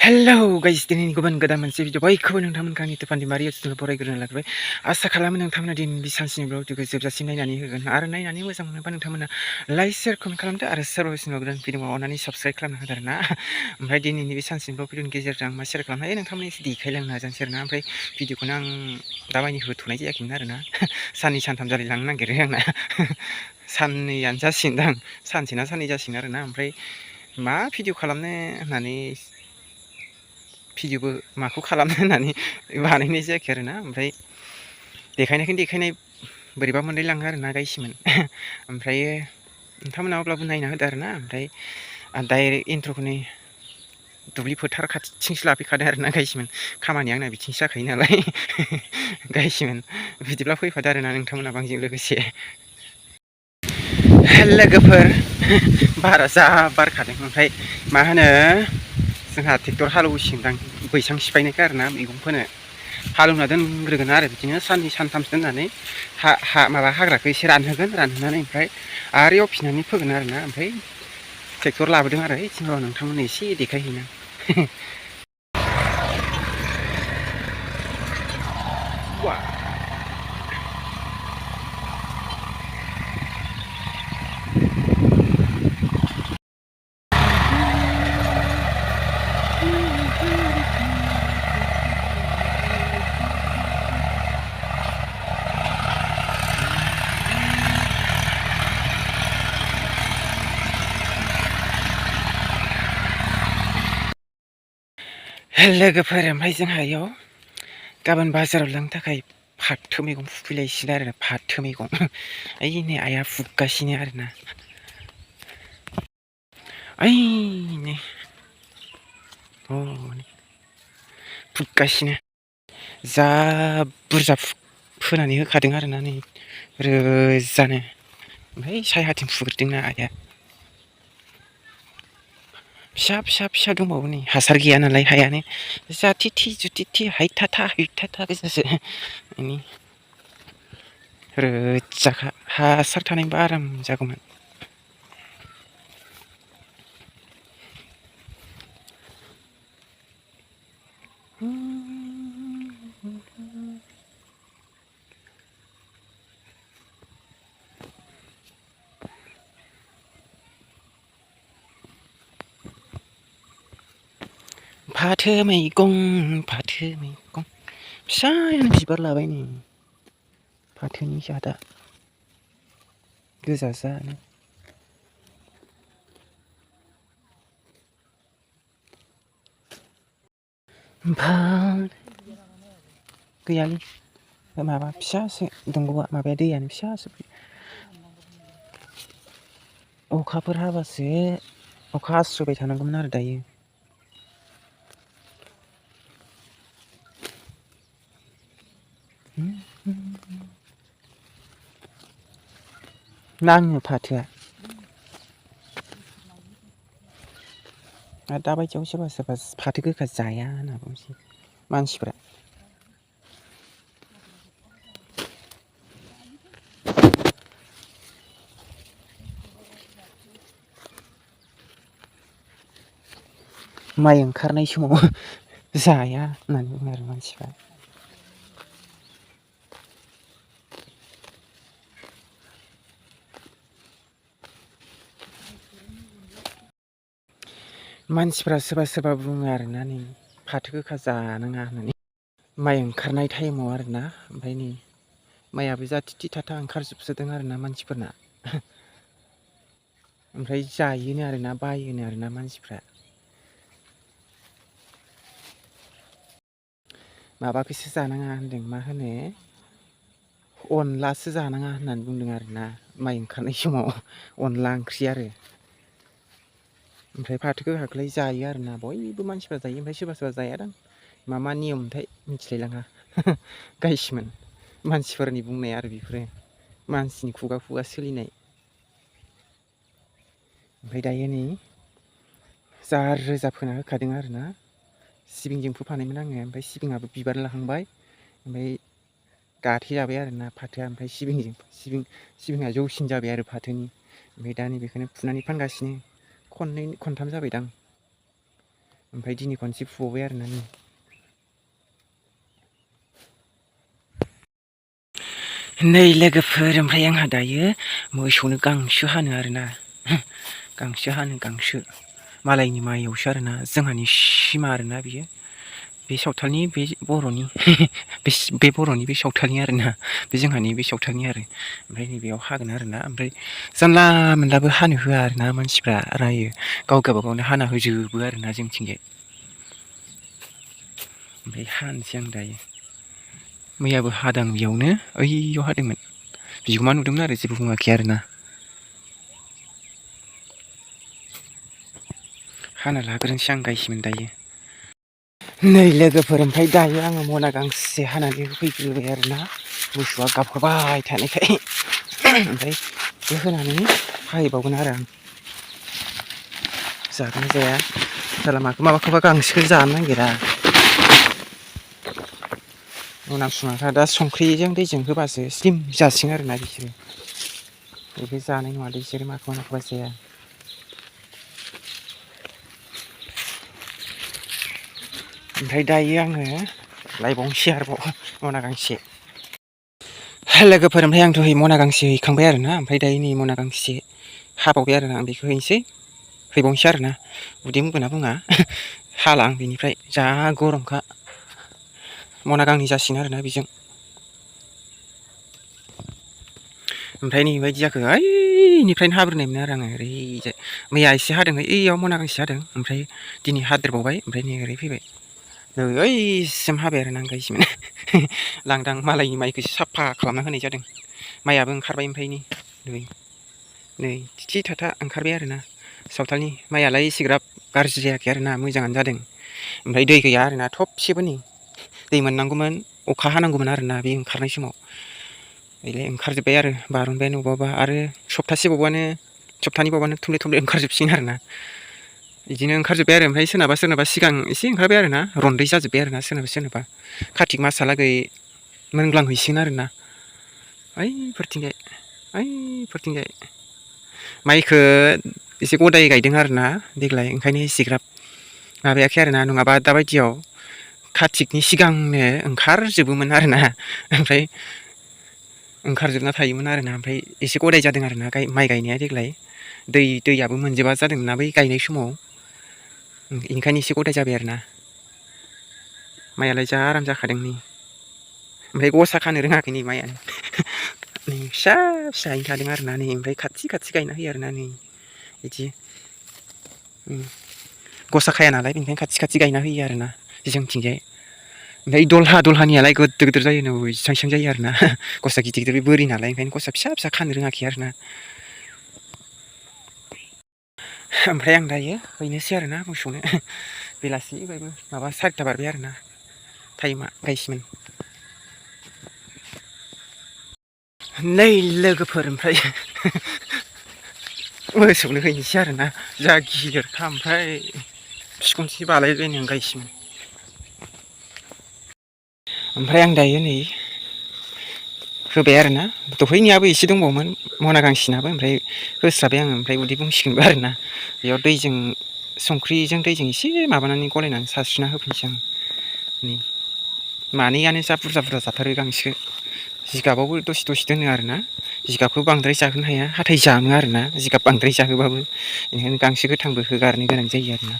Hello guys, दिनैनि गुबुन गोदान मोनसे भिडिअ बयखौबो नोंथांमोनखौ आंनि तुफान दैमारि चेनेल फरायग्रोनो लाग्रोबाय। आसा खालामो नोंथांमोना दिनैनि सानसेनि ब्लगखौ जोबजासिम नायनानै होगोन आरो नायनानै मोजां मोनोबा नोंथांमोना लाइक शेयार कमेन्ट खालामदो आरो सोरबा सोरबा गोदान भिडिअआव अननानै साबस्क्राइब खालामना होदो आरोना। ओमफ्राय दिनैनि बे सानसेनि ब्लग भिडिअनि गेजेरजों आं मा शेयार खालामनो हायो नोंथांमोननि एसे देखायलांनो नाजानोसै आरोना। ओमफ्राय भिडिअखौनो आं दामानि होथ'नाय जायाखैमोन आरोना। साननै सानथाम जालायलांनो नागिरो आंना। साननैयानो जासिगोनदां, सानसे ना साननै जासिगोन आरोना। ओमफ्राय मा भिडिअ खालामनो होननानै भिडिअबो माखौ खालामनो होननानै बानायनाय जायाखै आरोना। ओमफ्राय देखायनायखौनो देखायनाय बोरैबा मोनलायलाङो आरोना गाइसमोन। ओमफ्रायो नोंथांमोना अब्लाबो नायना होदो आरोना। ओमफ्राय आं डाइरेक्ट इन्ट्र'खौनो दुब्लि फोथार खाथिथिंसो लाफैखादों आरोना गाइसमोन। खामानिया आंना बिथिंसो जाखायो नालाय गाइसमोन। बिदिब्ला फैफादो आरोना नोंथांमोनाबो आंजों लोगोसे। लोगोफोर बारा जा बारखादों। ओमफ्राय मा होनो जोंहा ट्रेक्टर हालेवसिगोनदां बैसां सिफायनायखौ आरोना मैगं फोनो। हालेवना दोनग्रोगोन आरो बिदिनो साननै सानथामसो दोननानै माबा हाग्राखौ एसे रानहोगोन, रानहोनानै ओमफ्राय आरो एवफिननानै फोगोन आरोना। ओमफ्राय ट्रेक्टर लाबोदों आरो ओइथिं र' नोंथांमोननो एसे देखायहैनो। लोगोफोर ओमफ्राय जोंहा इयाव गाबोन बाजाराव लांनो थाखाय फाथो मैगं फुफैलायसिगोन आरो फाथो मैगं। ओइनै आइया फुगासिनो आरोना। ओइनै फुगासिनो जा बुरजा फोनानै होखादों आरोना नै रोजानो। ओमफ्राय सायहाथिं फुग्रोदोंना आइया। फिसा फिसा फिसा दंबावो नै हासार गैया नालाय हायानो जाथि थि जुथि थि हायथाथा हुइथाथा गोजासो। रोजाखा हासार थानायबा आराम जागौमोन। फाथो मैगं फिसायानो बिबार लाबाय नै फाथोनि जातआ गोजा जानो। गैयालै माबा फिसासो दंग'आ, माबाया दैयानो फिसासो। अखाफोर हाबासो अखा हास्रोबाय थानांगौमोन आरो दायो। नाङो फाथोआ। आरो दाबायदियाव सोरबा सोरबा फाथो गोखा जाया होनना बुंसै मानसिफ्रा। माइ ओंखारनाय समाव जाया होननानै बुङो आरो मानसिफ्रा। मानसिफ्रा सोरबा सोरबा बुङो आरोना नै फाथो गोखा जानाङा होननानै। माइ ओंखारनाय टाइमाव आरोना। ओमफ्राय नै माइयाबो जा थिथि थाथा ओंखारजोबसोदों आरोना मानसिफोरना। ओमफ्राय जायोनो आरोना बायोनो आरोना मानसिफ्रा। माबाखौसो जानाङा होनदों, मा होनो अनलासो जानाङा होननानै बुंदों आरोना माइ ओंखारनाय समाव अनला ओंख्रि आरो। ओमफ्राय फाथो गोखाखौलाय जायो आरोना बयबो मानसिफ्रा जायो। ओमफ्राय सोरबा सोरबा जायादां मा मा नियमथाय मिथिलायलाङा गाइसमोन। मानसिफोरनि बुंनाय आरो बेफोरो मानसिनि खुगा खुगा सोलिनाय। ओमफ्राय दायो नै जा रोजा फोना होखादों आरोना। सिबिंजों फोफानायमोन आङो, ओमफ्राय सिबिङाबो बिबार लाहांबाय। ओमफ्राय गाथे जाबाय आरोना फाथोआ। ओमफ्राय सिबिङा जौसिन जाबाय आरो फाथोनि। ओमफ्राय दा नै बेखौनो फुनानै फानगासिनो। खननै खनथाम जाबायदां। ओमफ्राय दिनै खनसे फुबावबाय आरोना नै लोगोफोर ओमफ्राय आंहा दायो मोसौनो गांसो हानो आरोना गांसो मालायनि माइयावसो आरोना जोंहानि सिमा आरोना बियो बे सावथालनि बे बर'नि बे बर'नि बे सावथालनि आरोना बे जोंहानि बे सावथालनि आरो ओमफ्राय नैबेयाव हागोन आरोना ओमफ्राय जानला मोनलाबो हानो होआ आरोना मानसिफ्रा रायो गाव गावबागावनो हाना होजोबो आरोना जोंथिंजाय ओमफ्राय हानोसै आं दायो मैयाबो हादां बेयावनो ओइयाव हादोंमोन बिगुमा नुदोंमोन आरो जेबो बुङाखै आरोना हाना लाग्रोनोसै आं गायसिगोन दायो नै लोगोफोर ओमफ्राय दायो आङो मना गांसे हानानै होफैग्रोबाय आरोना मोसौआ गाबखाबाय थानायखाय ओमफ्राय बे होनानै हाहैबावगोन आरो आं जागोन जाया साला माखौबा गांसोखौ जानो नागिरा उनाव सुनाफ्रा दा संख्रिजों दैजों होबासो स्लिम जासिगोन आरोना बिसोरो बेबो जानाय नङा बिसोरो माखौबा जाया ओमफ्राय दायो आङो लायबावनोसै आरोबाव मना गांसे लोगोफोर ओमफ्राय आं दहाय मना गांसे हैखांबाय आरोना ओमफ्राय दायो नै मना गांसे हाबावबाय आरोना आं बेखौ हैबावनोसै आरोना उदै बुंगोना बुङा हाला आं बेनिफ्राय जा गरमखा मना गांनै जासिगोन आरोना बेजों ओमफ्राय नै बेबायदि जाखो ओइनिफ्रायनो हाब्रोनायमोन आरो आङो ओरैजाय मैया एसे हादों ओइयाव मना गांसे हादों ओमफ्राय दिनै हादेरबावबाय ओमफ्राय नै ओरै फैबाय नै ओइसिम हाबाय आरोना आं गायसिमोन लांदां मालायनि माइखौसो साफा खालामना होनाय जादों माइयाबो ओंखारबाय ओमफ्राय नै थिथि थाथा ओंखारबाय आरोना सावथालनि माइयालाय एसेग्राब गाज्रि जायाखै आरोना मोजाङानो जादों ओमफ्राय दै गैया आरोना थबसेबो नै दै मोननांगौमोन अखा हानांगौमोन आरोना बे ओंखारनाय समाव बेलाय ओंखारजोब्बाय आरो बारनबायानो अबावबा आरो सप्तासे सप्तानै बावबानो थुमले ओंखारजोबसिगोन आरोना बिदिनो ओंखारजोब्बाय आरो ओमफ्राय सोरनाबा सिगां एसे ओंखारबाय आरोना रन्दै जाजोब्बाय आरोना सोरनाबा कार्तिक मासहालागै मोनग्लांहैसिगोन आरोना ओइफोरथिंजाय माइखो एसे गदाय गायदों आरोना देग्लाय ओंखायनो एसेग्राब माबायाखै आरोना नङाबा दाबायदियाव कार्तिकनि सिगांनो ओंखारजोबोमोन आरोना ओमफ्राय ओंखारजोबना थायोमोन आरोना ओमफ्राय एसे गदाय जादों आरोना माइ गायनाया देग्लाय दैयाबो मोनजोबा जादोंना बै गायनाय समाव ओंखायनो एसे गदाय जाबाय आरोना माइयालाय जा आराम जाखादों नै ओमफ्राय गसा खानो रोङाखै नै माइयानो नै फिसायैनो थादों आरोना नै ओमफ्राय खाथि गायना होयो आरोना नै बिदि गसा खाया नालाय बेनिखायनो खाथि गायना होयो आरोना जोंथिंजाय ओमफ्राय दलहानियालाय गिदिर जायो इसां जायो आरोना गसा गिदिर बे बोरि नालाय ओंखायनो गसा फिसा खानो रोङाखै आरोना ओमफ्राय आं दायो हैनोसै आरोना मोसौनो बेलासिबाबो माबा 4ता बारबाय आरोना टाइमा गायसिमोन नै लोगोफोर ओमफ्राय मोसौनो हैनोसै आरोना जा गिदिरखा ओमफ्राय बिखुंसो बालायबायनो आं गायसिम ओमफ्राय आं दायो नै होबाय आरोना दहायनियाबो एसे दंबावोमोन मना गांसेनाबो ओमफ्राय होस्राबाय आङो ओमफ्राय उदै बुंसिगोनबो आरोना बेयाव संख्रिजों दैजों एसे माबानानै गलायनानै सारस्रिना होफैनोसै आं नै मानैयानो जा बुरजा जाथारो गांसो जिगाबावबो दसे दोनो आरोना जिगाबखौ बांद्राय जाहोनो हाया हाथाय जामो आरोना जिगाब बांद्राय जाहोबाबो बेनिखायनो गांसो गोथांबो होगारनो गोनां जायो आरोना